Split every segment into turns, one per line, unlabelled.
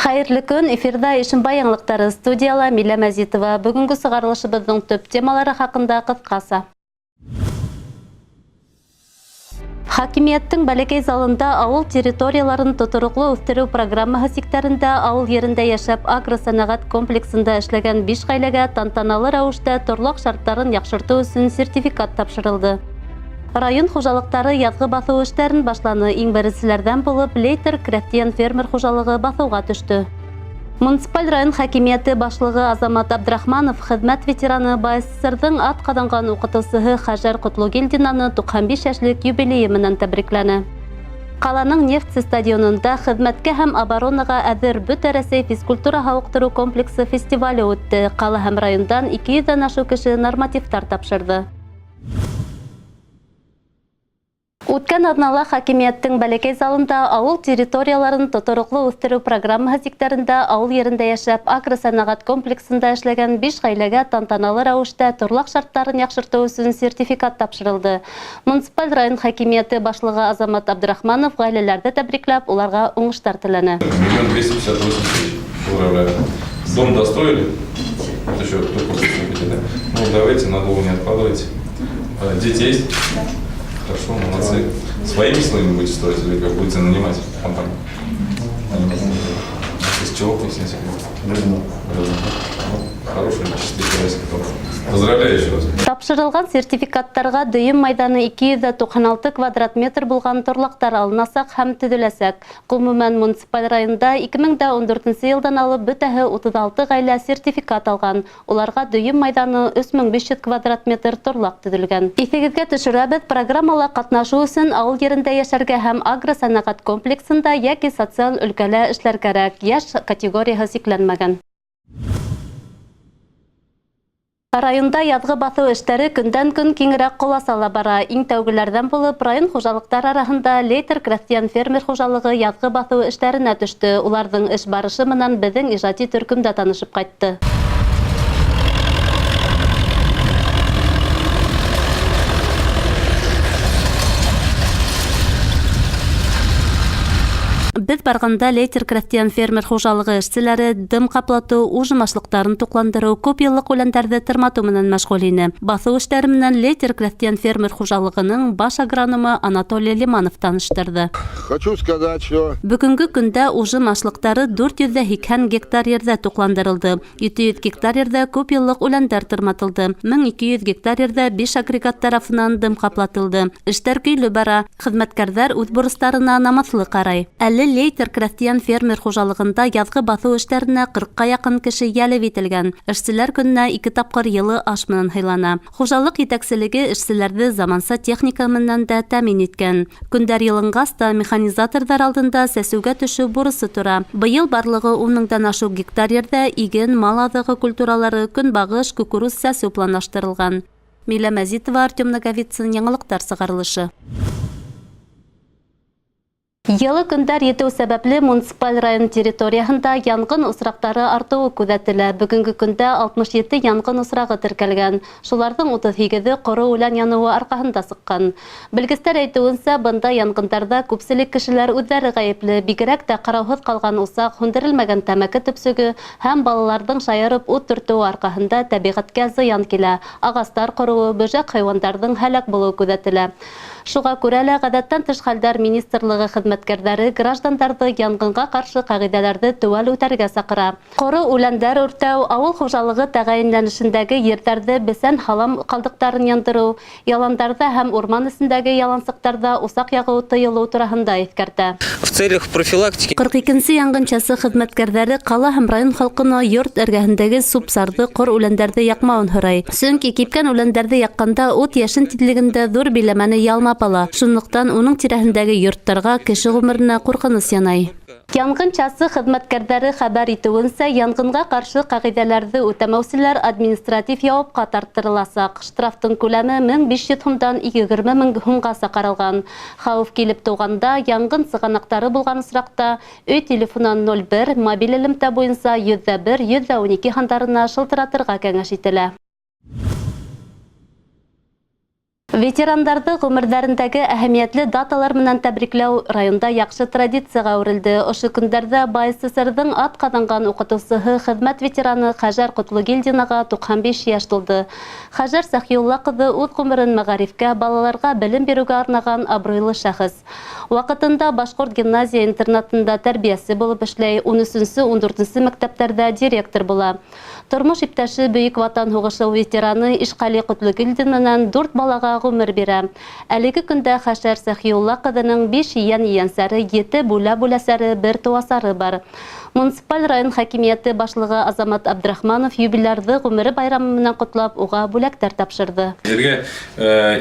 Хәйерле көн, эфирҙа Ишембай яңылыҡтары, студияла Милә Мәзитова. Бөгөнгө сығарылышыбыҙҙың төп темалары хаҡында ҡыҫҡаса. Хакимиәттең бәләкәй залында ауыл территорияларын тотороҡло үҫтереү программаһы сиктәрендә ауыл ерендә йәшәп агросәнәғәт комплексында эшләгән 5 ғаиләгә тантаналы рәүештә торлаҡ шарттарын яҡшыртыу өсөн сертификат тапшырылды. Район хужалыҡтары яҙғы баҫыу эштәрен башланы. Иң беренселәрҙән булып Лейтер крәҫтиән фермер хужалығы баҫыуға төштө. Муниципаль район хакимиәте башлығы Азамат Абдрахманов хеҙмәт ветераны, БАССРҙың ат ҡаҙанған уҡытыусыһы Хәжәр Ҡотлогилдинаны 95 йәшлек юбилейы менән тәбрикләне. Ҡаланың Нефтсе стадионында хеҙмәткә һәм оборонаға әҙер Бөтә Рәсәй физкультура һауыҡтырыу комплексы фестивале үтте. Ҡала һәм райондан 200-ҙән ашыу кеше нормативтар тапшырҙы. Үткән аҙнала хакимиәттең бәләкәй залында ауыл территорияларын тотороҡло үҫтереү программаһы сиктәрендә ауыл ерендә йәшәп агросәнәғәт комплексында эшләгән 5 ғаиләгә тантаналы рәүештә торлаҡ шарттарын яҡшыртыу өсөн сертификат тапшырылды. Муниципаль район хакимиәте башлығы Азамат Абдрахманов ғаиләләрҙе тәбрикләп, уларға уңыштар теләне.
1 258 000. Поздравляю. Дом достроили? Вот еще только приступите, да? Ну, давайте, надолго не откладывайте. Дети есть? Да. Хорошо, молодцы. Своими силами будете строить или как будете нанимать компанию? Нанимать. Из чего, если не секрет? Бревно. Хороший, чистый дом. Поздравляю еще раз.
Тапшырылған сертификаттарға дөйөм майҙаны 296 квадрат метр булған торлаҡтар алынасаҡ һәм төҙөләсәк. Ғөмүмән, муниципаль районда 2014 йылдан алып бөтәһе 36 ғаилә сертификат алған. Уларға дөйөм майҙаны 3500 квадрат метр торлаҡ төҙөлгән. Иҫегеҙгә төшөрәбеҙ, программала ҡатнашыу өсөн ауыл ерендә йәшәргә һәм агросәнәғәт комплексында йәки социаль өлкәлә эшләр кәрәк. Йәш категорияһы сикләнмәгән. Районда яҙғы баҫыу эштәре көндән-көн киңерәк ҡолас ала бара. Иң тәүгеләрҙән булып район хужалыҡтары араһында Лейтер крәҫтиән фермер хужалығы яҙғы баҫыу эштәренә төштө. Уларҙың эш барышы менән беҙҙең ижади төркөм дә танышып ҡайтты. Беҙ барғанда Лейтер крәҫтиән фермер хужалығы эшселәре дым ҡаплатыу, ужым ашлыҡтарын туҡландырыу, күп йыллыҡ үләндәрҙе тырматыу менән мәшғүл ине. Баҫыу эштәре менән Лейтер крәҫтиән фермер хужалығының баш агрономы Анатолий Лиманов таныштырҙы.
Хочу сказать, что
Бөгөнгө көндә ужым ашлыҡтары 480 гектар ерҙә туҡландырылды. 700 гектар ерҙә күп йыллыҡ үләндәр тырматылды. 1200 гектар ерҙә 5 агрегат тарафынан дым ҡаплатылды. Эштәр көйлө бара. Хеҙмәткәрҙәр үҙ бурыстарына намыҫлы ҡарай. Әле Лейтер крәҫтиән фермер хужалығында яҙғы баҫыу эштәренә 40-ҡа яҡын кеше йәлеп ителгән. Эшселәр көнөнә 2 тапҡыр йылы аш менән һыйлана. Хужалыҡ етәкселеге эшселәрҙе заманса техника менән дә тәьмин иткән. Көндәр йылынғас та механизаторҙар алдында сәсеүгә төшөү бурысы тора. Быйыл барлығы 10 меңдән ашыу гектар ерҙә иген, мал аҙығы культуралары, көнбағыш, кукуруз сәсеү планлаштырылған. Милә Мәзитова, Артем Наговицын, яңылыҡтар сығарылышы. Йылы көндәр етеү сәбәпле муниципаль район территорияһында янғын осраҡтары артыуы күҙәтелә. Бөгөнгө көндә 67 янғын осрағы теркәлгән. Шуларҙың 38-е ҡоро үлән яныуы арҡаһында сыҡҡан. Белгестәр әйтеүенсә, бында янғындарҙа күпселек кешеләр үҙҙәре ғәйепле. Бигерәк тә ҡарауһыҙ ҡалған усаҡ, һүндерелмәгән тәмәке төпсөгө һәм балаларҙың шаярып ут төртөүе арҡаһында тәбиғәткә зыян килә. Ағастар ҡороуы, бөжәк хайуандарҙың һәләк булыуы күҙәтелә. Шуға күрә лә ғәҙәттән тыш хәлдәр министрлығы хеҙмәткәрҙәре граждандарҙы янғынға ҡаршы ҡағиҙәләрҙе теүәл үтәргә саҡыра. Ҡоро үләндәр үртәү, ауыл хужалығы тәғәйенләнешендәге ерҙәрҙе бесән һалам ҡалдыҡтарын яндырыу, яландарҙа һәм урман эсендәге ялансыҡтарҙа усаҡ яғыу тыйылыу тураһында иҫкәртә.
В целях профилактики
42-нсе янғын часы хеҙмәткәрҙәре ҡала һәм район халҡына йорт эргәһендәге сүп-сарҙы, ҡор үләндәрҙе яҡмауын һорай. Сөнки кипкән үләндәрҙе яҡҡанда ут йәшен тиҙлегендә ҙур биләмәне ялмап ала. Шунлыҡтан уның тирәһендәге йорттарға, кеше ғүмеренә ҡурҡыныс янай. Янғын часы хеҙмәткәрҙәре хәбәр итеүенсә, янғынға ҡаршы ҡағиҙәләрҙе үтәмәүселәр административ яуапҡа тарттырыласаҡ. Штрафтың күләме 1500 һумдан 20 мең һумғаса ҡаралған. Хәүеф килеп тыуғанда, янғын сығанаҡтары булған осраҡта өй телефонан ноль бер, мобиль элемтә буйынса йөҙ ҙә бер, йөҙ ҙә ун ике һандарына шылтыратырға кәңәш ителә. Ветерандарҙы ғүмерҙәрендәге әһәмиәтле даталар менән тәбрикләү районда яҡшы традицияға әүерелде. Ошо көндәрҙә БАССРҙың атҡаҙанған уҡытыусыһы, хеҙмәт ветераны Хәжәр Ҡотлогилдинаға 95 йәш тулды. Хәжәр Сәхиулла ҡыҙы үҙ ғүмерен мәғарифкә, балаларға белем биреүгә арнаған абруйлы шәхес. Ваҡытында Башҡорт гимназия интернатында тәрбиәсе булып эшләй, 13-14 мәктәптәрҙә директор була. Тормош иптәше Бөйөк Ватан һуғышы ветераны Ишҡәли Ҡотлогилдин менән 4 балаға ғүмер бирә. Әлеге көндә Хәшәр Сәхиулла ҡыҙының 5 ейән ейәнсәре, 7 бүлә-бүләсәре, 1 тыуасары бар. Муниципаль район хакимиәте башлығы Азамат Абдрахманов юбилярҙы ғүмере байрамы менән ҡотлап, уға бүләктәр тапшырҙы.
Һеҙгә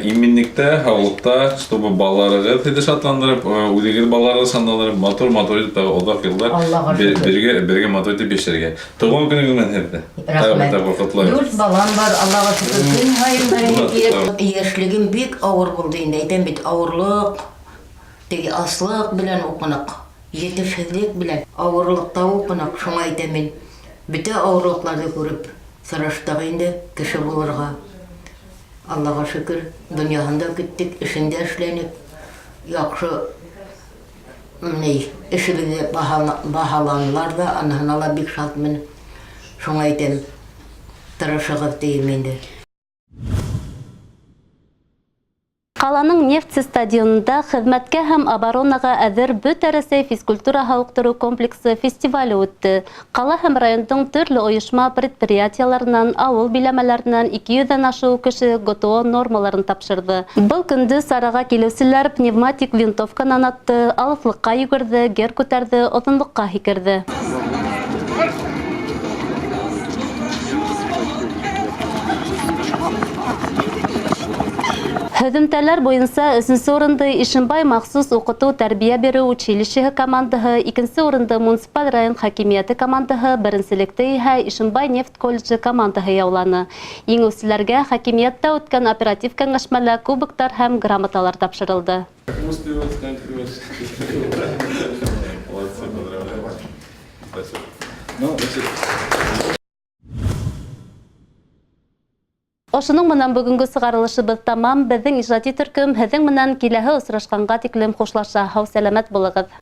именлектә, һаулыҡта, чтобы балаларығыҙ һеҙҙе шатландырып, үҙегеҙ балаларығыҙ шатландырып, матур-матур итеп тағы оҙаҡ йылдар
Аллаға шөкөр.
бергә матур итеп йәшәргә. Тыуған көнөгөҙ менән һеҙҙе.
Рәхмәт.
Тағы ҡотлайбыҙ.
4 балам бар, Аллаға шөкөр. Көн һайын береһе килеп.
Йәшлегем бик ауыр булды инде, әйтәм бит, ауырлыҡ, теге аслыҡ белән уҡыныҡ, етешһеҙлек белән ауырлыҡта уҡыныҡ, шуңа әйтәм мин. Бөтә ауырлыҡларҙы күреп тырыштыҡ инде кеше булырға. Аллаға шөкөр, донъяһын да көттөк, эшен дә эшләнек. Яҡшы ни, эшебеҙҙе баһаланылар ҙа, аныһына ла бик шатмын. Шуңа әйтәм, тырышығыҙ тием инде.
Ҡаланың Нефтсе стадионында хеҙмәткә һәм оборонаға әҙер Бөтә Рәсәй физкультура һауыҡтырыу комплексы фестивале үтте. Ҡала һәм райондың төрлө ойошма предприятиеларынан, ауыл биләмәләренән 200-ҙән ашыу кеше ГТО нормаларын тапшырҙы. Был көндө сараға килеүселәр пневматик винтовканан атты, алыҫлыҡҡа йүгерҙе, гер күтәрҙе, оҙонлоҡҡа һикерҙе. Һөҙөмтәләр буйынса 3-нсе урынды Ишембай махсус уҡытыу тәрбиә биреү училищеһы командаһы, 2-нсе урынды муниципаль район хакимиәте командаһы, беренселекте иһә Ишембай нефть колледжы командаһы яуланы. Еңеүселәргә хакимиәттә үткән оператив кәңәшмәлә кубоктар һәм грамоталар тапшырылды.
Молодцы, поздравляю. Спасибо.
Ошоноң менән бөгөнгө сығарылышыбыҙ тамам. Беҙҙең ижади төркөм һеҙҙең менән киләһе осрашҡанға тиклем хушлаша. Һау сәләмәт булығыҙ.